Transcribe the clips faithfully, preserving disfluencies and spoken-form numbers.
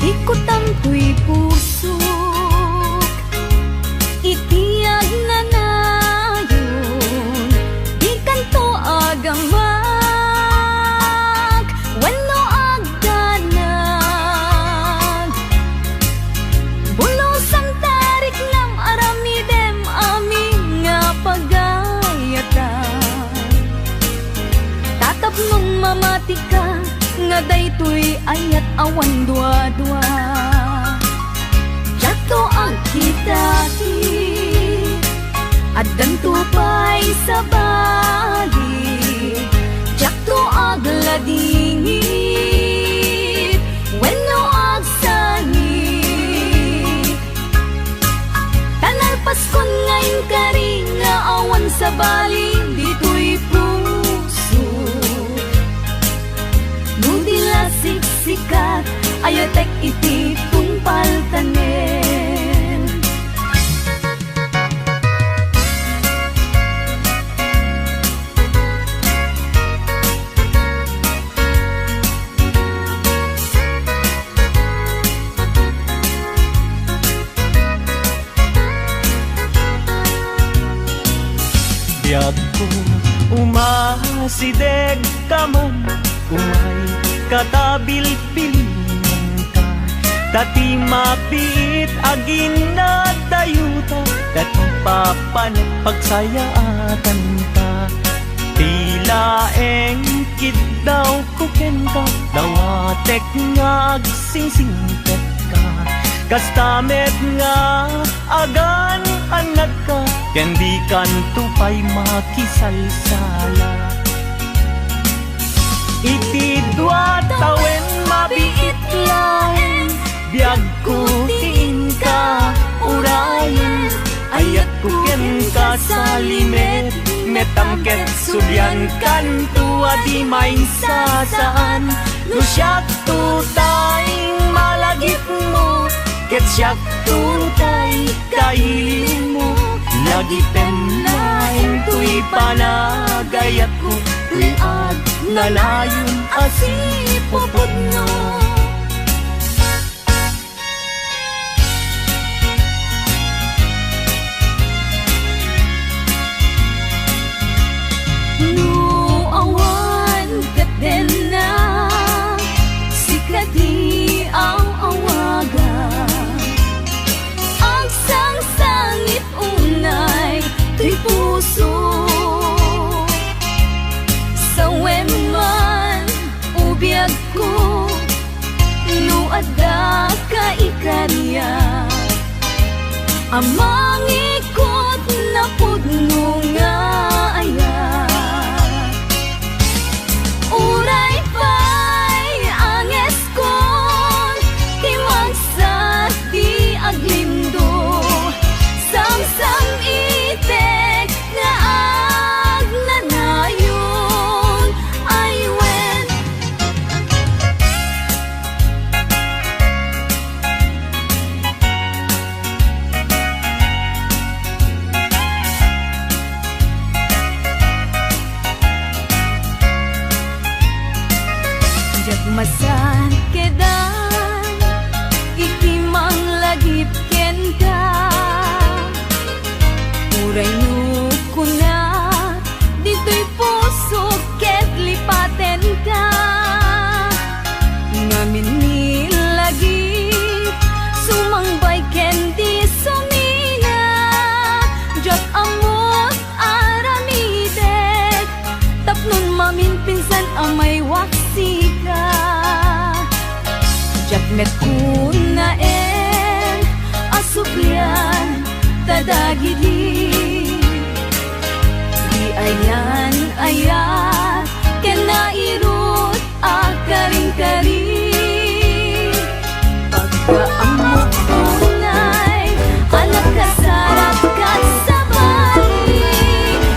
Ikutang toy pusok iti agnanayon, dikanto agamak wenno agdanag. Bulosan ta riknam aramidem amin nga pagayatan. Ta tapnon mamatika nga daytoy ayat awan duadua. Diakto agkitakit, addanto pay sabali. Diakto agladingit wenno agsangit. Ta nalpaskon nga inkari nga awan sabali ditoy puso. No di la siksikat, ayatek iti tungpal tanem. Biagko, umasidegka man, umay katabilbilinganka. Ta ti mabiit a ginadayuta, ta ti papanek pagsayaatanta. Ti laeng kiddawko kenka, dawatek nga agsingsingpetka. Kasta met nga agan-annadka, ken dikanto pay makisalsala. Iti dua tawen mabiit laeng, biagko ti inka urayen. Ayatko kenka salimed, met angket subliankanto a di mainsasaan. No siakto tay malagipmo, ket siakto tay kailiwmo, lagipen laeng toy panagayatko, toy agnanayon a sipupudno. No awan ket denna, sika ti aw-awagan. Agsangsangit unay toy puso. Sawem man, o biagko, no adda kaikariak a mangikot napudno nga ayat. Uray pay angeskon ti magsat ti aglimdo, samsam-itek nga agnanayon, ay wen. Diak masankedan iti manglagip kenka. Uray no kunak, ditoy pusok ket lipatenka. Ngamin ni lagip, sumangbay ken di sumina. Diak ammot aramidek tapnon maminpinsan a maywak sika. Diak met kunaen a sublian ta dagidi di ayan-ayat ken nairut a karingkaring. Pagka ammok unay a nakasarak kat sabali,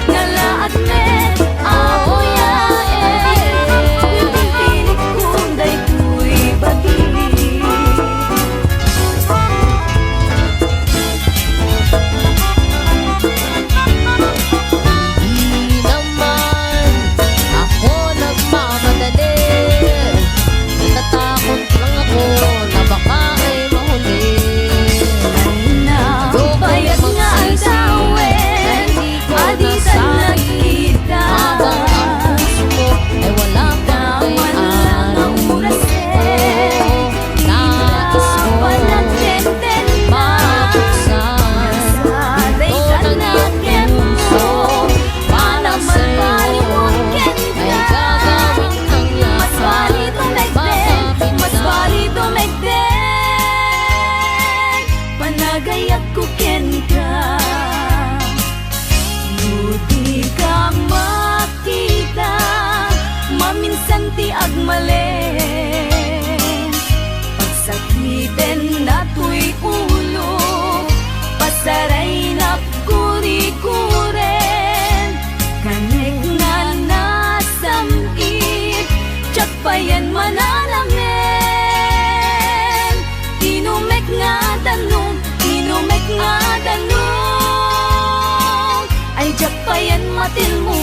ngalaat met a uyaen, ipinpilikon daytoy bagi. Di naman nga danum, inumek nga danum. Ay diak payen matilmo